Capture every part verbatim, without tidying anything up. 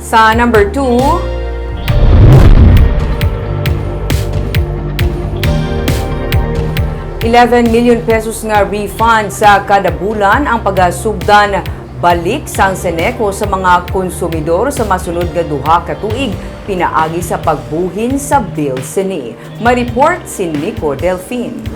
Sa number two, eleven million pesos nga refund sa kada bulan ang pagasugdan balik sang Ceneco sa mga konsumidor sa masunod nga duha ka tuig pinaagi sa pagbuhin sa bill sini. May report si Nico Delfin.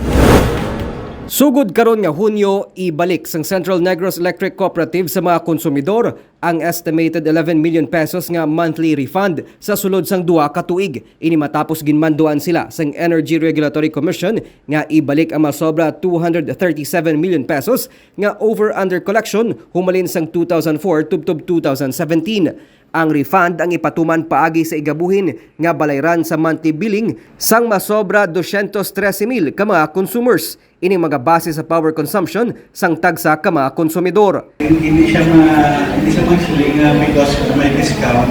Sugod karon nga Hunyo, ibalik sang Central Negros Electric Cooperative sa mga konsumidor ang estimated eleven million pesos nga monthly refund sa sulod sang duha ka tuig. Ini matapos ginmanduan sila sang Energy Regulatory Commission nga ibalik ang masobra two hundred thirty-seven million pesos nga over-under collection humalin sang two thousand four tubtob two thousand seventeen. Ang refund ang ipatuman paagi sa igabuhin nga balayran sa monthly billing sang masobra dosyentos trese mil ka mga consumers. Ini magabase sa power consumption sang tagsa ka mga konsumidor. Hindi siya ma-, hindi siya ma-, actually nga because may discount,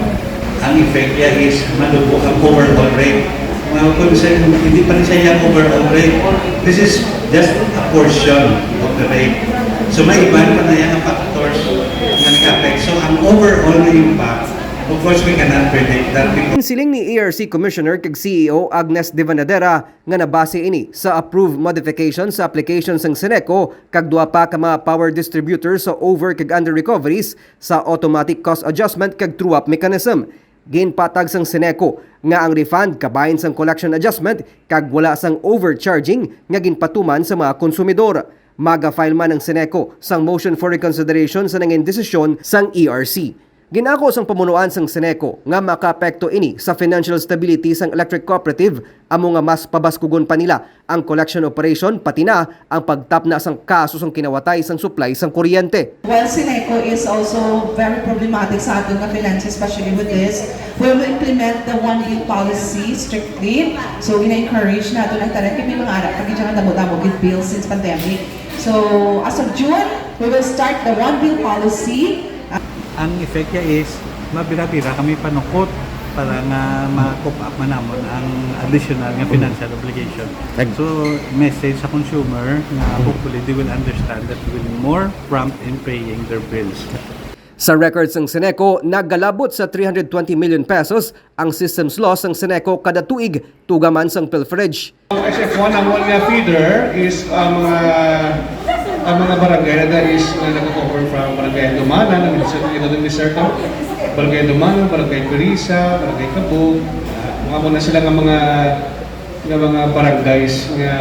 ang effect niya is madugo ang overall rate. Mga kung sa, hindi pa rin siya yung overall rate. This is just a portion of the rate. So may iban pa na yung factors nga nag-affect. So ang overall na impact, of course, we cannot predict that because Siling ni E R C Commissioner kag C E O Agnes Devanadera nga nabase ini sa approved modification sa application sang Ceneco kag duha pa ka mga power distributor sa over kag under recoveries sa automatic cost adjustment kag true-up mechanism. Ginpatag sang Ceneco nga ang refund kabahin sang collection adjustment kag wala sang overcharging nga ginpatuman sa mga konsumidor. Maga-file man ang Ceneco sang motion for reconsideration sa nangin desisyon sang E R C. Ginako sang pamunuan sang Ceneco nga makaapekto ini sa financial stability sang electric cooperative, amo nga mas pabaskugon pa nila ang collection operation, pati na ang pagtapna sang kaso sang kinawatay sang supply sang kuryente. Well, Ceneco is also very problematic sa aton nga finances, especially with this. We will implement the one bill policy strictly. So, gina-encourage naton ang tanan kay may mga ara pa gid nga damo-damo gid bills since pandemic. So, as of June, we will start the one bill policy. Ang effect niya is mabira-bira kami panukot para nga ma-cope up man namon ang additional nga financial obligation. Nag- So, message sa consumer nga hopefully they will understand that we will be more prompt in paying their bills. Sa records sang Ceneco, nagalabot sa three hundred twenty million pesos ang systems loss sang Ceneco kada tuig, tuga man sang pilferage. Ang S F one, ang one nga feeder is ang mga, ang mga barangay na that is nga nag-cover from Barangay Dumana, na minsan ito din ni Sir Tom, Barangay Dumana, Barangay Perisa, Barangay Kabug, ah, mga muna sila nga mga, nga mga barangays nga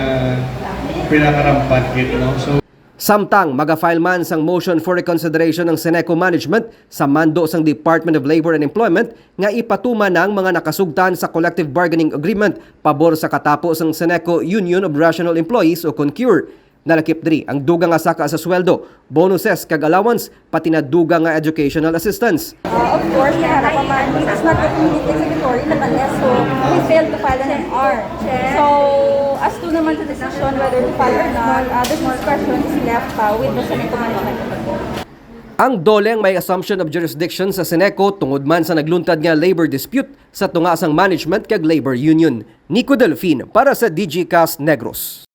pinakarampant gid, no? So, Samtang maga-file man sang motion for reconsideration ang Ceneco management sa mando sang Department of Labor and Employment nga ipatuman ang mga nakasugtan sa collective bargaining agreement pabor sa katapo sang Ceneco Union of Rational Employees o kon CURE. Nalakip diri ang dugang nga saka sa sweldo, bonuses kag allowance, pati na dugang nga educational assistance. Uh, of course, may harap pa man. It's not the community secretary na unless so we failed to file an M R. So, as to naman sa decision whether to file or not, uh, the discretion is left pa with the Ceneco management. Ang DOLE ang may assumption of jurisdiction sa Ceneco tungod man sa nagluntad nga labor dispute sa tunga sang management kag labor union. Nico Delfin para sa Digicast Negros.